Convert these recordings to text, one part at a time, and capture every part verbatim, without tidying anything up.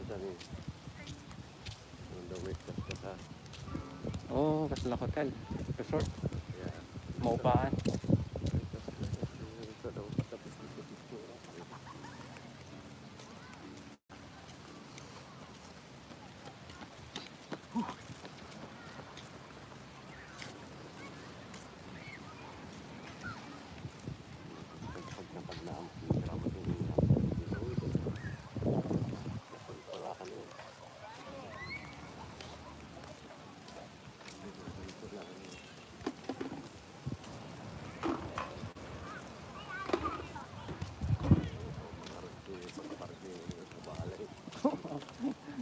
Ano daw may kas-, kas-, ah. Oh, kasla hotel. Resort. Yeah. Maupahan.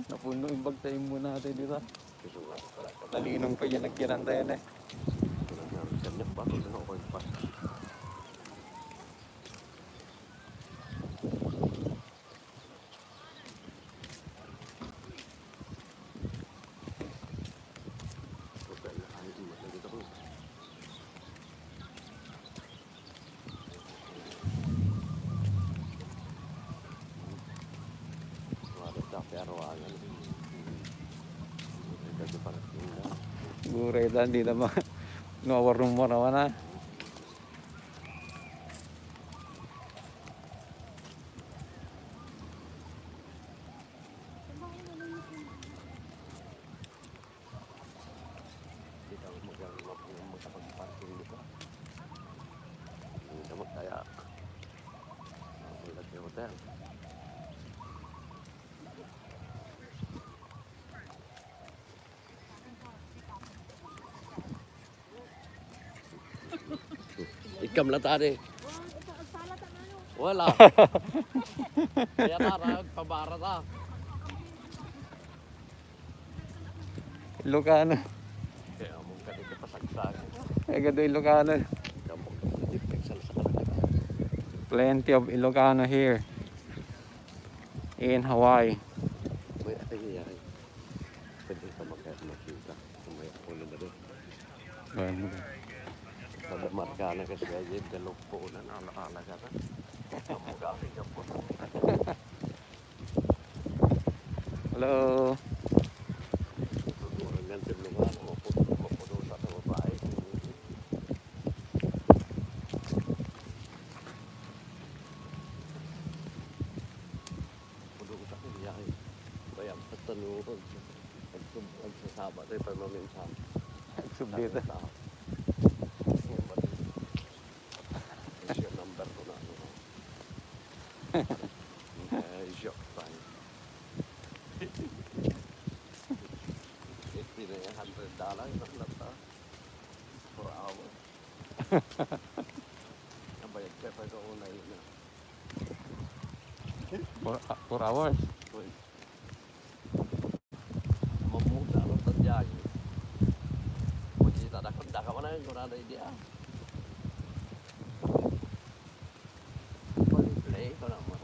Napuno yung bagsa yung muna natin dito. Nalinong pa yan, nagkiran tayo na eh. Guray dan, di naman. Nawarong mo naman, ah. Di ka mag-, mag-, makapag-parking dito. Hindi ka magkaya. Ang hotel. Ikam la tadi. Wala. Kaya tara, pabara ta. Ilocano. Kaya mong kadi ka pasagsagan. Ay, gado Ilocano. Kamu, di pagsalsa ka na. Plenty of Ilocano here in Hawaii. May ate niya ay. Pwede ka magkaya makita. May ako na ba rin? Ayan. Pag marka na kasi ay, dalok po na, ala-ala ka na. Ang mga aking apo. Hello. Ang ganti mo nga, mapuno, mapuno sa babae. Puno sa kanya, eh. Kaya ang pagtanong ko, agsub-, agsasaba tayo pa maminsan. Agsubli ta. Siya number ko na, ano. Eh, joke tayo. Fifty na yung hundred dollar, yung nata. Per hour. Nabayad ka pa sa una yun, ah. Four, ah, four hours. Uy. Mamuda ro ta diay. Makita na kung daka man ang kurada idi, ah. Play ko lang mo.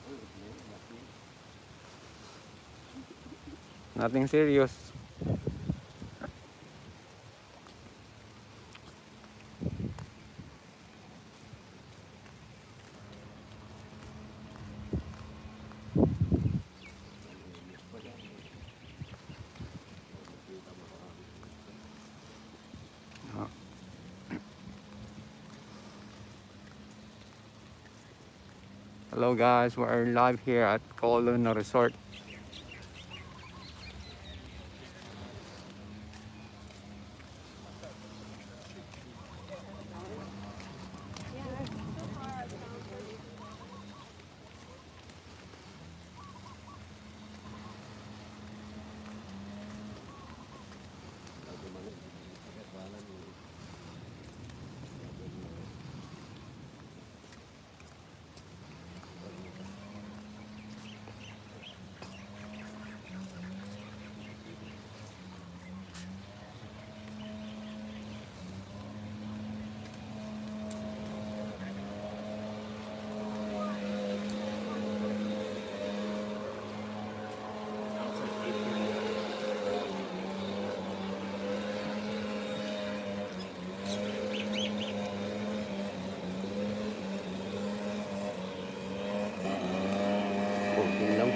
Uy, play, play. Nothing serious. Hello guys, we're live here at Kolo Luna Resort.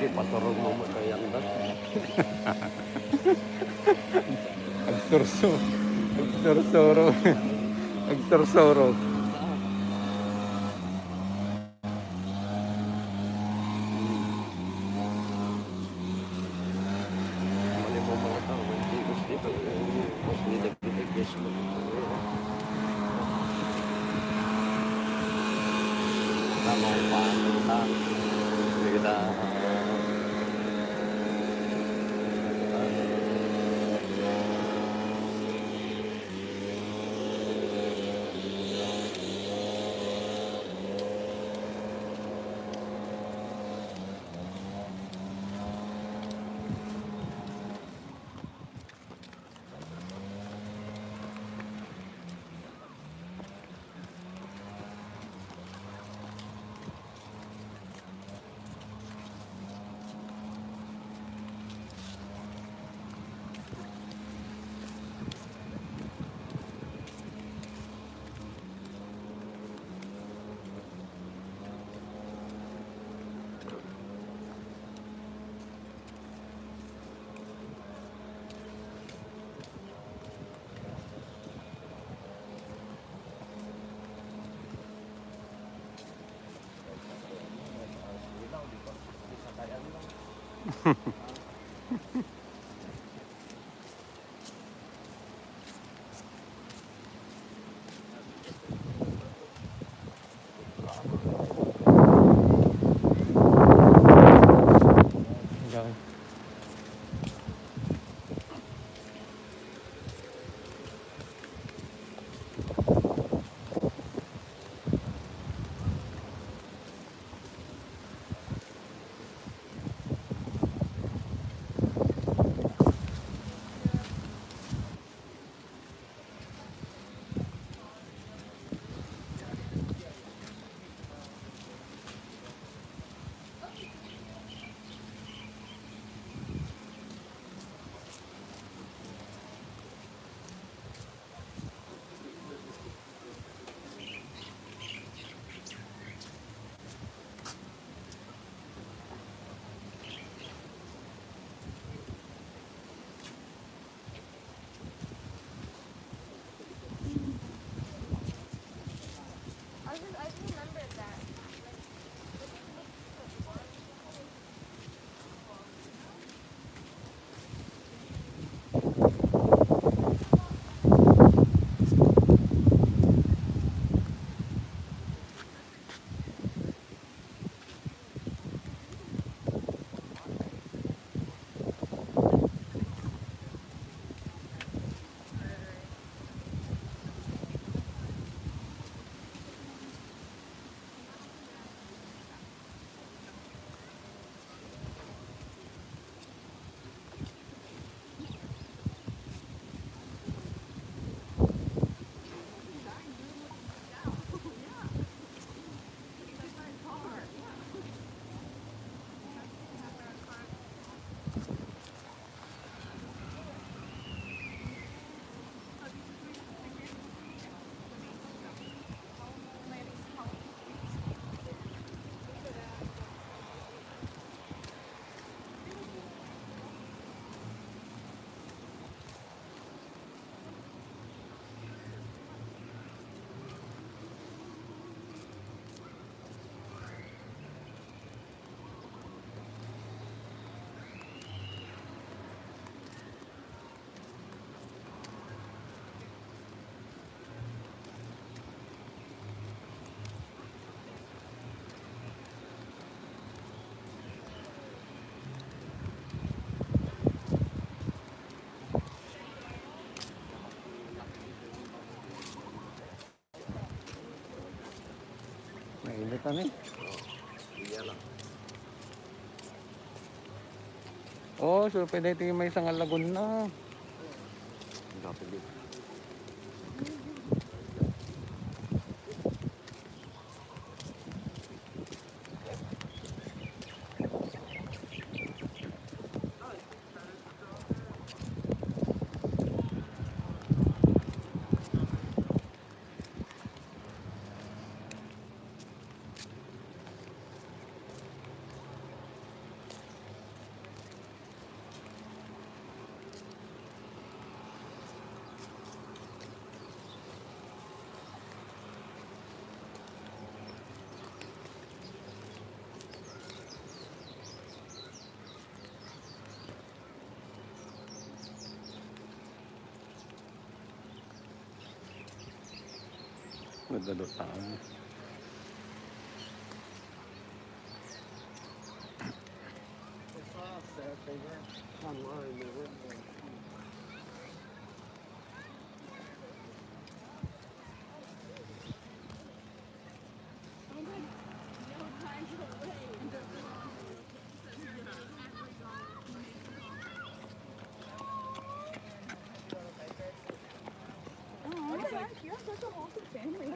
Paturog mo mo kayanda. Agsurso-, agsursuro. Agsursuro. Mali mo mga tao, hindi gusto ito. Gusto nila binigyan sa mga tao. Tama ko pa, ano ka? Hindi kita, ah, I just, I just remembered that. Mainit, ano eh. Iya lang. Oh, so pwede ito yung may sangal lagun na. Dapat yun. Madalo taon. I saw that they were online, they were. Oh, you're such a wholesome family.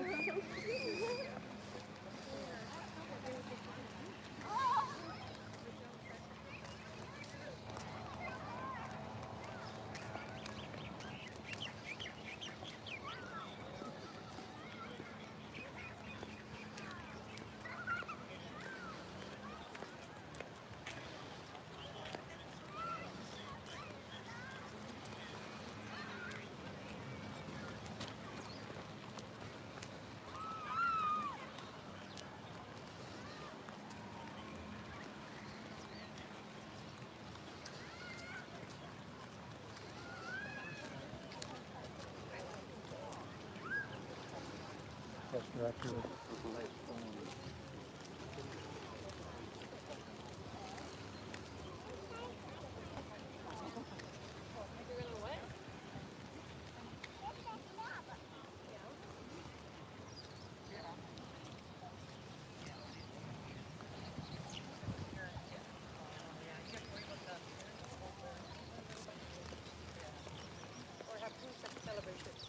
Or have two separate celebrations.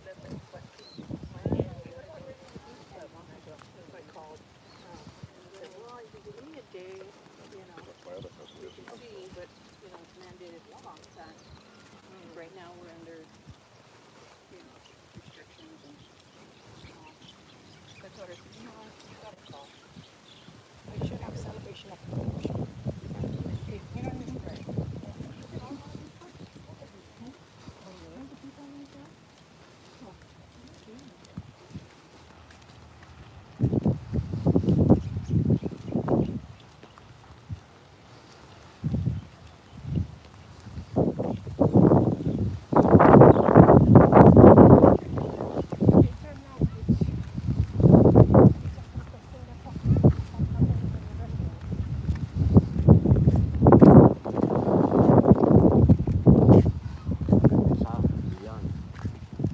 That's what I called. Um, said, "Well, you give me a day, you know, we can see, but, you know, it's mandated law that right now we're under, you know, restrictions and, um, that's what I said, you know what, you gotta call." We should have a celebration of the commission. You know what I mean? Right.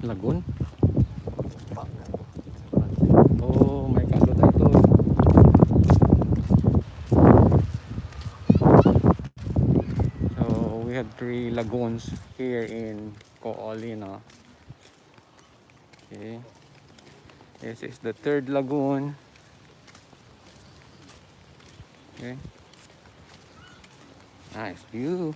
Lagoon? Oh, may kalo daytoy. So, we have three lagoons here in Cooley, no? Okay. This is the third lagoon. Okay. Nice view.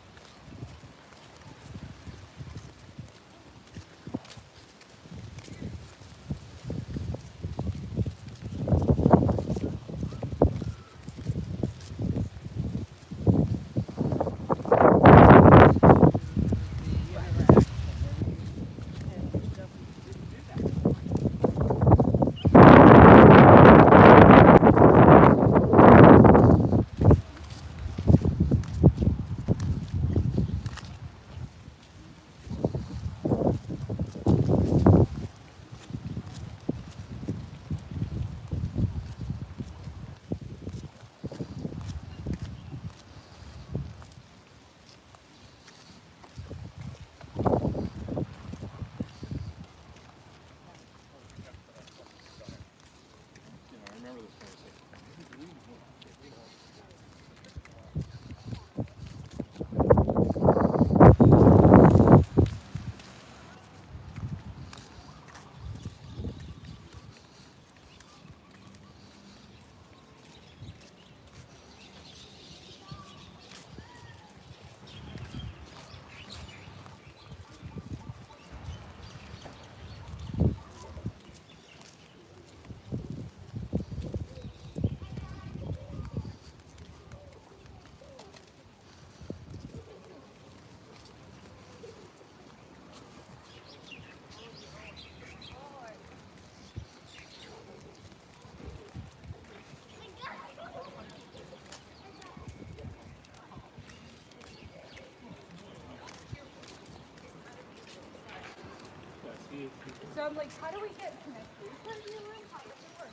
I'm like, how do we get connected? Where do you live? How does it work?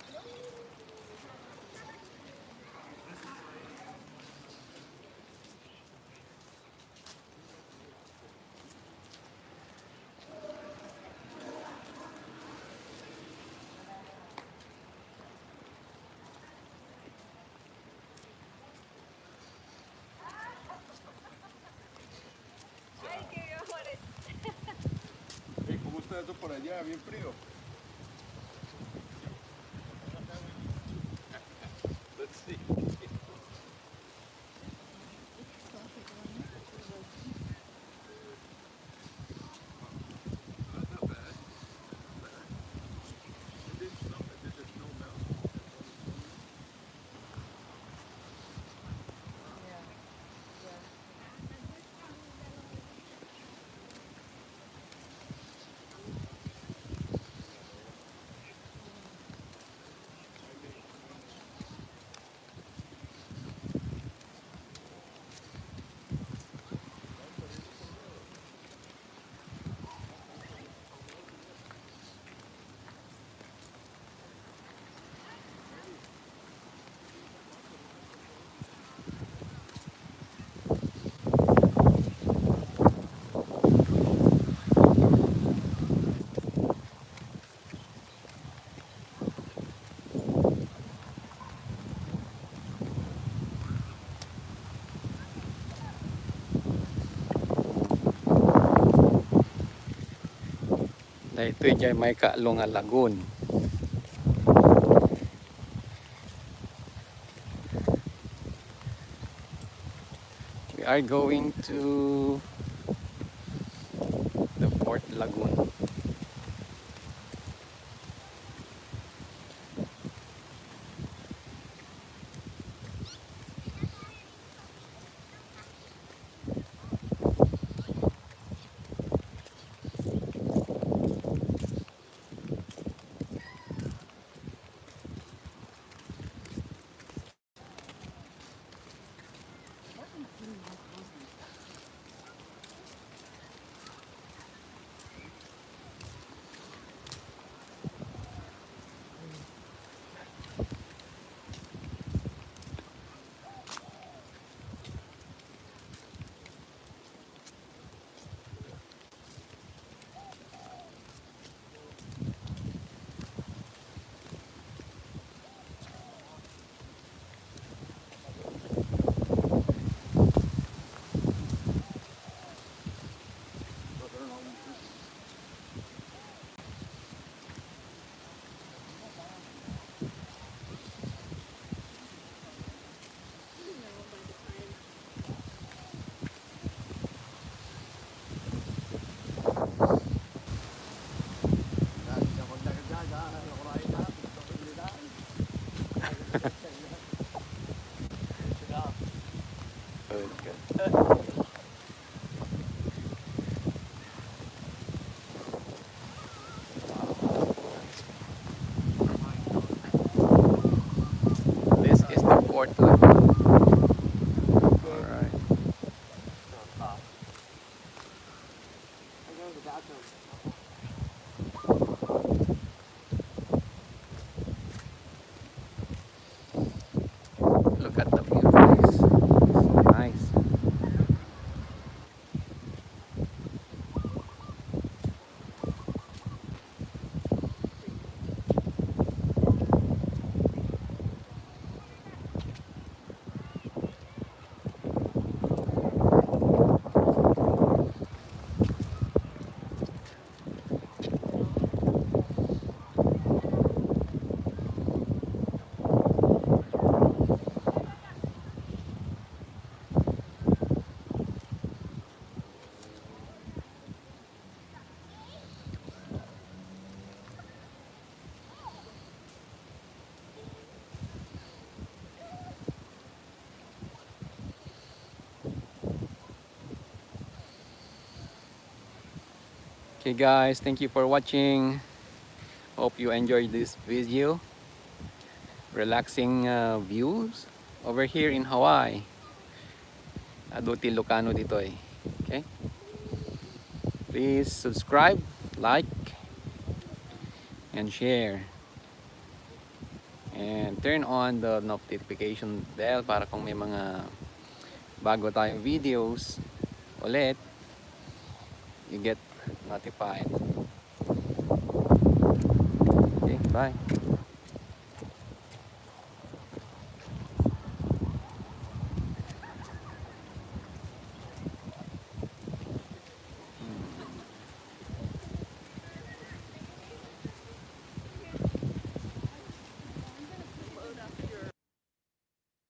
Ay, qué bien, Juanes. Hey, ¿cómo está eso por allá? ¿Bien frío? Let's see. Daytoy diay maikatlo nga lagoon. We are going to the fourth lagoon. This is the fourth lagoon. All right. Look at the view, guys. So nice. Okay guys, thank you for watching. Hope you enjoyed this video. Relaxing, uh, views over here in Hawaii. Adu ti Ilocano ditoy. Okay? Please subscribe, like, and share. And turn on the notification bell para kung may mga bago tayong videos ulit, you get notified. Okay, bye.